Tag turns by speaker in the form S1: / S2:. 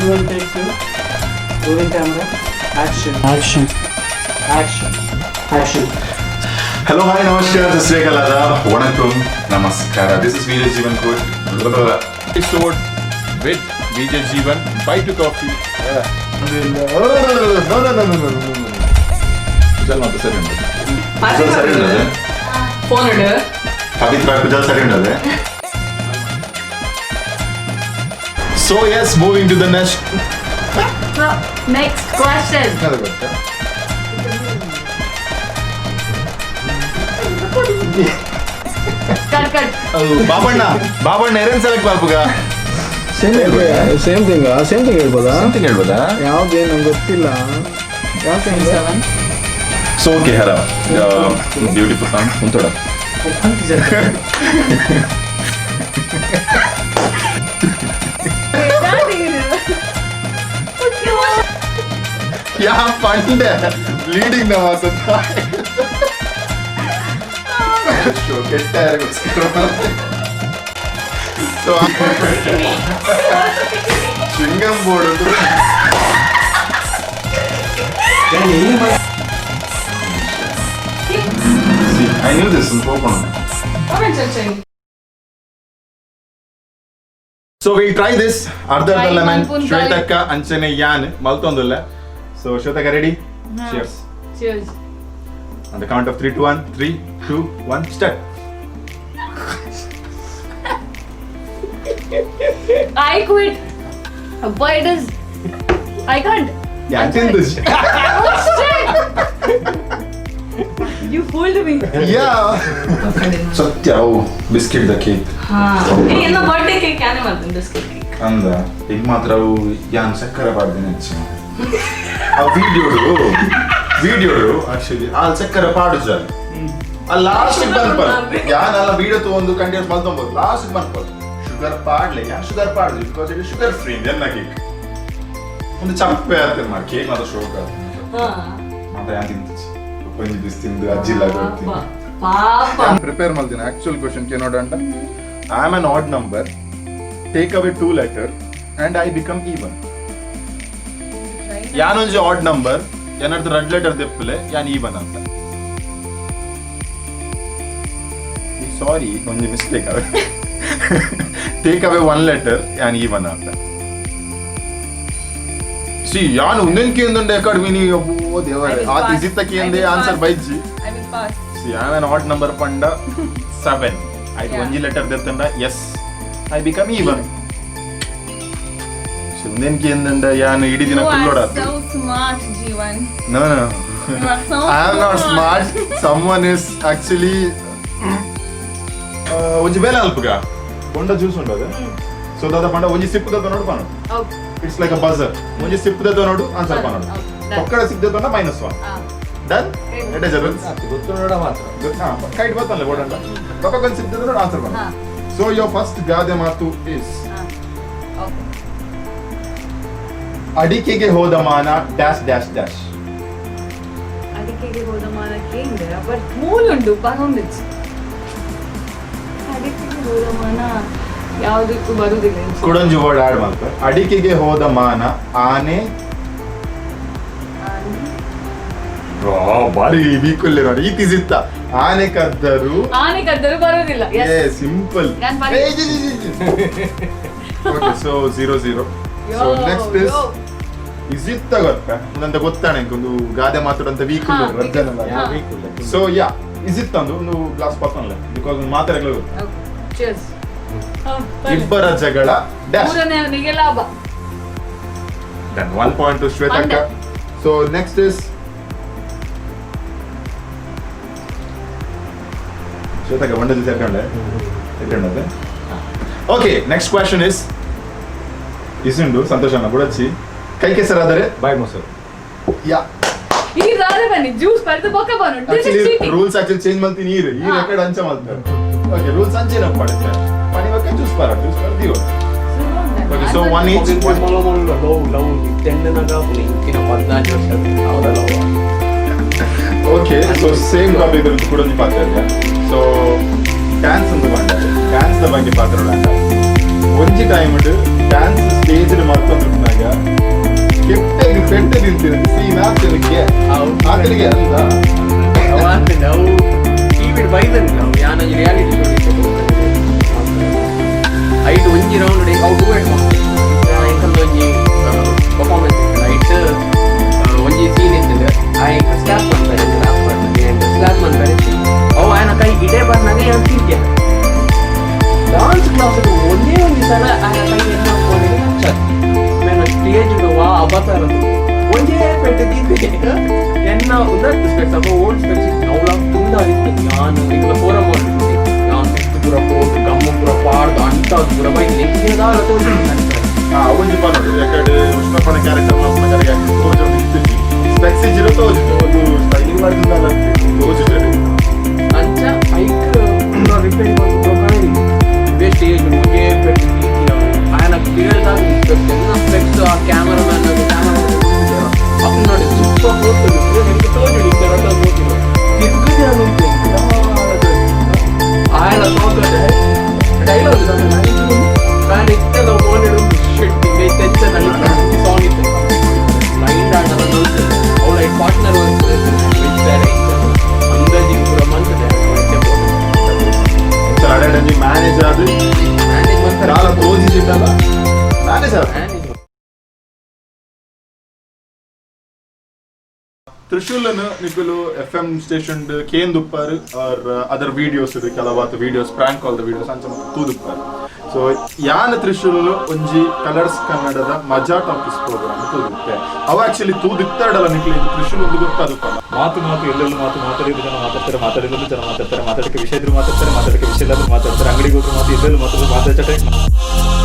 S1: 1, take 2. Rolling camera. Action. Action. Action. Action.
S2: Hello, hi, namaskar, Sat Sri Akal, adab, vanakkam, namaskara. This is Vijay Jeevan Coach.
S3: Episode with Vijay Jeevan, Buy to Coffee.
S2: No, no, no, no, no, no, no. ಕುಜಲ್ ಮಾತ್ರ ಸರಿ ಉಂಟು. ಕುಜಲ್ ಸರಿ ಉಂಟದೆ.
S4: Phone ಇಡು.
S2: ಪವಿತ್ರ ಕುಜಲ್ ಸರಿ ಉಂಟದೆ. So yes, moving to the next.
S4: Next question.
S2: ಅದು ಗೊತ್ತಾ?
S4: Cut cut.
S2: ಅದು ಬಾಬಣ್ಣ, ಬಾಬಣ್ಣ ಏನೇನ್ select ಮಾಡ್ಬುಗ?
S5: Same same thing, same thing ಹೇಳ್ಬೋದಾ?
S2: Something ಹೇಳ್ಬೋದಾ?
S5: ಯಾವ್ದು ನಂಗೆ ಗೊತ್ತಿಲ್ಲ, ಯಾಕೆ?
S4: Seven.
S2: So okay ಹರ ಬ್ಯೂಟಿಫುಲ್ ಸಾಂಗ್ ಉಂಟೋಡ. ಯಾ ಪಂಡೆ ಲೀಡಿಂಗ್ ನ ಮಾತು ಶೋ ಕೆಟ್ಟ ಯಾರಿಗೋಸ್ಕರ. ಸೊ chewing gum board. I knew this open. So will try this ಅರ್ಧ
S4: Try
S2: lemon.
S4: ಮನ್ಪುನ್.
S2: ಶ್ವೇತಕ್ಕ ಅಂಚನೆ ಯಾನ್ ಮಲ್ತೊಂದುಲ್ಲ. ಸೊ ಶ್ವೇತಕ್ಕ, ready? Cheers.
S4: Cheers.
S2: On the count of 3, 2, 1, 3, 2, 1, start.
S4: I quit. But it is, I can't.
S2: Yeah, ತಿಂದು.
S4: Oh shit! You fooled me.
S2: Yeah. ಸತ್ಯ ಅವು biscuit the cake.
S4: ಹಾ, ಏ, birthday cake ಯಾನೇ ಮಾಡ್ತೀನಿ, biscuit cake.
S2: ಅಂದ ಈಗ ಮಾತ್ರ ಅವು ಯಾನ್ ಸಕ್ಕರೆ ಪಾಡ್ದಿನ ಹೆಚ್ಚು. ಆ ವಿಡಿಯೋಡು ವಿಡಿಯೋಡು ಆಕ್ಚುಲಿ ಆ ಸಕ್ಕರೆ ಪಾಡು ಜಾಲಿ. ಆ ಲಾಸ್ಟ್ ಬಂದ್ಪಲ್ ಯಾನ್ ಅಲ್ಲ ವಿಡಿಯೋ ತಗೊಂಡು ಕಂಟಿನ್ಯೂಸ್ ಮಲ್ತೊಂಬೋದು. ಲಾಸ್ಟ್ ಬಂದ್ಪಲ್ ಶುಗರ್ ಪಾಡ್ಲೆ. ಯಾನ್ ಶುಗರ್ ಪಾಡ್ದು because it sugar free ಎಲ್ಲ ಕೇಕ್. ಒಂದು ಚಪ್ಪೆ ಆಗ್ತದೆ ಮಾಡಿ ಕೇಕ್ ಮಾತ್ರ ಶೋಕ್ ಆಗ್ತದೆ. ಮಾತ್ರ ಯಾನ್ ತಿಂತಿಚ್ಚಿ ಒಂಜಿ ಬಿಸ್ ತಿಂದು ಅಜ್ಜಿಲ್ಲ ಗೊತ್ತೀನಿ.
S4: ಪಾಪ.
S2: ಪ್ರಿಪೇರ್ ಮಾಡ್ತೀನಿ. ಆಕ್ಚುಯಲ್ ಕ್ವಶನ್ ಕೇನೋಡ ಅಂತ. I am an odd number, take away two letter and I become even. ಯಾನೊಂಜಿ add number, ಏನಾದ್ರು ರೆಡ್ ಲೆಟರ್ ದೆಪ್ಪಲೆ, ಯಾನ್ ಈವನ್ ಅಂತ. ಸಾರಿ, ಒಂಜಿ ಮಿಸ್ಟೇಕ್ ಅವೆ. ಟೇಕ್ ಅವೇ ಒನ್ ಲೆಟರ್, ಯಾನ್ ಈವನ್ ಅಂತ. ಸಿ, ಯಾನ್ ಉಂದೆನ್ಕೆ ಎಂದುಂಡೆ ಅಕಾಡೆಮಿ. ಅಬ್ಬೋ ದೇವರೇ, ಆ ಇಸಿತ್ತಕ್ಕೆ ಎಂದೆ answer baiji.
S4: I will pass.
S2: See, I am an odd number ಪಂಡ 7. ಆಯ್ತು. ಒಂಜಿ ಲೆಟರ್ ದೆತ್ತಂಡ ಎಸ್, I become even. ಉಂದೆನ್ಕೆ ಎಂದಂಡ ಯಾನ್ ಇಡೀ ದಿನ
S6: You are
S2: ಕುಲ್ಲೋಡಾತು.
S6: so smart, Jeevan.
S2: No.
S6: You are so
S2: I am not smart. Someone is actually. ಒಂಜಿ ಬೇಲೆ ಅಲ್ಪಗ ಬೊಂಡ ಜ್ಯೂಸ್ ಉಂಟು ಅದು. ಸೊ ದಾದ ಪಂಡ ಒಂಜಿ ಸಿಪ್ಪು ದತ್ತ ನೋಡು ಪಾನು.
S4: Okay.
S2: It's like a buzzer. ಒಂಜಿ ಸಿಪ್ಪು ದತ್ತ ನೋಡು ಆನ್ಸರ್ ಪಾನೋಡು.
S4: Okay, done.
S2: ಪಕ್ಕಡ ಸಿಪ್ಪು ಮೈನಸ್ ಒನ್. ಡನ್. ಎಡೆ ಜರುಲ್ಸ್.
S5: ಗೊತ್ತು ನೋಡ ಮಾತ್ರ.
S2: ಕೈಟ್ ಬತ್ತಲ್ಲ ಓಡಂಡ ಪಕ್ಕ ಸಿಪ್ಪು ನೋಡು ಆನ್ಸರ್ ಪಾನು. ಸೊ your first ಗಾದೆ ಮಾತು is
S4: okay.
S2: ಅಡಿಕೆಗೆ ಹೋದ ಮಾನ ಡ್ಯಾಶ್ ಡ್ಯಾಶ್ ಡ್ಯಾಶ್.
S4: ಅಡಿಕೆಗೆ ಹೋದ ಮಾನಕ್ಕೆ ಇಂದೆ ಬಟ್ ಮೂಲುಂಡು ಬರೋಂದಿಚ್ಚು. ಅಡಿಕೆಗೆ ಹೋದ ಮಾನ ಯಾವುದಕ್ಕೂ ಬರುವುದಿಲ್ಲ.
S2: ಕುಡಂಜಿ ವರ್ಡ್ ಆಡ್ ಮಾಡ್ತಾರೆ. ಅಡಿಕೆಗೆ ಹೋದ ಮಾನ ಆನೆ ಬಾರಿ ವೀಕುಲ್ಲೆ ನೋಡಿ ಈ ತಿಸಿತ್ತ ಆನೆ ಕದ್ದರು.
S4: ಆನೆ ಕದ್ದರು ಬರುವುದಿಲ್ಲ.
S2: ಏ ಸಿಂಪಲ್.
S4: ನಾನ್ ಬರಿ-
S2: Okay, so 0-0. So next is ಇಸಿತ್ತ ಗೊತ್ತಾ ನಂತ ಗೊತ್ತಾಣೆ ಒಂದು ಗಾದೆ ಮಾತಾಡಂತ ವೀಕ್. ಸೊ ಯಾ, ಇಸಿತ್ತ ಒಂದು ಒಂದು ಗ್ಲಾಸ್ ಪತ್ತನ್ಲೆ because ಒಂದು ಮಾತಾಡಲು ಗೊತ್ತು.
S4: ಚೀರ್ಸ್.
S2: ಇಬ್ಬರ ಜಗಳ ಡ್ಯಾಶ್.
S4: ಮೂರನೇ ಲಾಭ.
S2: ಡನ್, 1 ಪಾಯಿಂಟ್ ಶ್ವೇತಕ್ಕ.
S4: ಒಂದೇ.
S2: ಸೊ ನೆಕ್ಸ್ಟ್ is ಶ್ವೇತಕ್ಕ ಒಂದೇ ಸೇರ್ಕೊಂಡೆ ಸೇರ್ಕೊಂಡದೆ. ಓಕೆ, ನೆಕ್ಸ್ಟ್ ಕ್ವೆಶನ್ is ಇಸುಂಡು ಸಂತೋಷನ ಬುಡಚ್ಚಿ ಕೈ ಕೆಸರಾದರೆ
S3: ಬಾಯ್ ಮೊಸರು.
S2: ಯಾ.
S4: ಈ ದಾರೆ ಬನ್ನಿ ಜ್ಯೂಸ್ ಪಡೆದು ಬೊಕ್ಕ bun. This is
S2: actually
S4: cheating.
S2: Rules actually change ಮಲ್ತಿ ನೀರು ಈ ರೆಕಾರ್ಡ್ ಅಂಚ ಮಲ್ತಾರೆ. ಓಕೆ, ರೂಲ್ಸ್ ಅಂಚೇನ ಪಡುತ್ತೆ ಪನಿ ಬಕ್ಕ ಜ್ಯೂಸ್ ಪಾರ ಜ್ಯೂಸ್ ಪಾರ ದಿವ. Okay, so one each.
S1: Love love ತೆಣ್ಣನಾಗ ಇಂಕಿನ 14 ವರ್ಷ ಅವರ love.
S2: Okay, so same topic ಕೂಡ ಒಂಜಿ ಪಾತ್ರ. ಸೊ ಡ್ಯಾನ್ಸ್ ಅಂತ ಪಂಡ ಡ್ಯಾನ್ಸ್ ದ ಬಗ್ಗೆ ಪಾತ್ರ. ಒಂಜಿ ಟೈಮ್ ಡ್ಯಾನ್ಸ್ ಸ್ಟೇಜ್ ಮತ್ತೊಂದು ಎಂಕಲಿಗೆ ಅಲ್ಲ.
S7: ಅವು ಟಿವಿಡ್ ಬೈದನ್ ನಾವು ಯಾನೊಂಜಿ ರಿಯಾಲಿಟಿ ಶೋ ಐಟ್ ಒಂಜಿ ರೌಂಡ್ ಅವು ಡೂಯೆಟ್ ಎಂಕಲ್ದ ಒಂಜಿ ಪರ್ಫಾರ್ಮೆನ್ಸ್ ಇತ್ತು. ಐಟ್ ಒಂಜಿ ಸೀನ್ ಇತ್ತು. ಆಯ್ ಸ್ಲಾಪ್ ಮಾಡ್ತಾರೆ, ಸ್ಲಾಪ್ ಮಾಡ್ತಾರೆ, ಸ್ಲಾಪ್ ಮಾಡ್ತಾರೆ. ಅವು ಆಯನ ಕೈ ಇಡೇ ಬರ್ನಾಗ ಯಾನ್ ತಿರ್ಗೆ ಡಾನ್ಸ್ ಕ್ಲಾಸ್ ಒಂದೇ ಒಂದು ಸಲ ಆಯನ ಕೈ ಎನ್ನ ಮೇನ ಸ್ಟೇಜ್ ವಾ ಅಬತಾರ ಒಂದೇ ಪೆಟ್ಟು ದೀಪೆ ಎನ್ನ ಉಂದತ್ತು ಸ್ಪೆಕ್ಸ್ ಅಪ್ಪ ಓಲ್ಡ್ ಸ್ಪೆಕ್ಸ್ ಅವಳ ತುಂಬ ಇತ್ತು. ಯಾನು ಈಗ ಫೋರಮ್ ಮಾಡಿ ಯಾನ್ ಸಿಕ್ತು ಪೂರ ಪೋದು ಗಮ್ಮು ಪೂರ ಪಾಡ್ದು ಅಂಟಾದು ಪೂರ ಬೈ ನೆಕ್ಕಿದಾರ.
S2: ಆ ಒಂಜಿ ಪನ್ನೊಡು ಯಾಕಂದ್ರೆ ಉಷ್ಣಪ್ಪನ ಕ್ಯಾರೆಕ್ಟರ್ ಮಲ್ಪನ ಕಡೆಗೆ ತೋಜೊಂದು ಇತ್ತಿಜಿ, ಸ್ಪೆಕ್ಸ್ ಇಜ್ಜಿರ ತೋಜುದು, ಒಂದು ಸ್ಟೈಲಿಂಗ್ ಮಾಡಿದ ತೋಜುಜರು.
S7: ಅಂಚ ಐಕ್ ಪೂರ ರಿಪೇರಿ ಬಂದು ಪೂರ ವೇಸ್ಟ್ ಏಜ್ ಒಂದೇ ಪೆಟ್ಟು ದೀತಿ. ಆಯನ ಪಿರಿಯಡ್ ಸ್ಪೆಕ್ಸ್ ಎನ್ನ ಸ್ಪೆಕ್ಸ್ ಆ ಕ್ಯಾಮರಾಮ್ಯಾನ್ ಕ್ಯಾಮರಾ ಅಪ್ಪ ನೋಡಿ ಸೂಪರ್ ಹೋಗ್ತದೆ. ನಿಮ್ಗೆ ತೋಜುಡು ಇತ್ತೆ ಹೋಗ್ತಿರೋ ತಿರ್ಗುದು. ಆಯನ ತೋಕದೆ ಡೈಲಾಗ್ ನಾನು ಇತ್ತೆಲ್ಲ ಮೋನೆಡು ಶಿಟ್ ಟೆನ್ಷನ್ ಅಲ್ಲಿ ಸಾಂಗ್ ಇತ್ತು. ಲೈನ್ ಆಡಲ್ಲ ನೋಡ್ತದೆ. ಅವಳ ಪಾರ್ಟ್ನರ್ ಅಂದಾಜಿಗೆ ಪೂರ ಮಂತದೆ.
S2: ಅಡಾಡಂಜಿ ಮ್ಯಾನೇಜ್ ಆದ್
S7: ಮ್ಯಾನೇಜ್ ಮಾಡ್ತಾರೆ.
S2: ದಾಲ ತೋಜಿಜಿಂಡಲ ಮ್ಯಾನೇಜ್ ಆದ್.
S7: ಮ್ಯಾನೇಜ್.
S2: ತ್ರಿಶೂಲನ್ ನಿಕುಲು F M station ಕೇಂದುಪ್ಪಾರ್ R other videos, ಕೆಲವಾತ videos, prank call the videos ಅಂಚ ಮಾತ ತೂದುಪ್ಪಾರ್. ಸೊ ಯಾನ ತ್ರಿಶೂಲ್ ಒಂಜಿ ಕಲರ್ಸ್ ಕನ್ನಡದ ಮಜಾ ಟಾಕೀಸ್ ಪ್ರೋಗ್ರಾಮ್ ತೂದುತ್ತೆ. ಅವ ಆಕ್ಚುಲಿ ತೂದಿತ್ತಡಲ ನಿಕ್ಲು ಇದು ತ್ರಿಶೂಲ್ ಒಂದು ಗೊತ್ತಾದುಪ್ಪಲ್ಲ.
S3: ಮಾತು ಮಾತು ಎಲ್ಲೆಲ್ಲೂ ಮಾತು. ಮಾತಾಡಿದ್ರು ಜನ ಮಾತಾಡ್ತಾರೆ, ಮಾತಾಡಿದ್ರು ಜನ ಮಾತಾಡ್ತಾರೆ. ಮಾತಾಡಕ್ಕೆ ವಿಷಯ ಇದ್ರು ಮಾತಾಡ್ತಾರೆ, ಮಾತಾಡಕ್ಕೆ ವಿಷಯ ಇಲ್ಲಾದ್ರೂ ಮಾತಾಡ್ತಾರೆ. ಅಂಗಡಿಗೆ ಹೋದ್ರು ಮಾತು, ಎಲ್ಲೆಲ್ಲೂ ಮಾತಾಡೋದು ಮಾತಾಡ.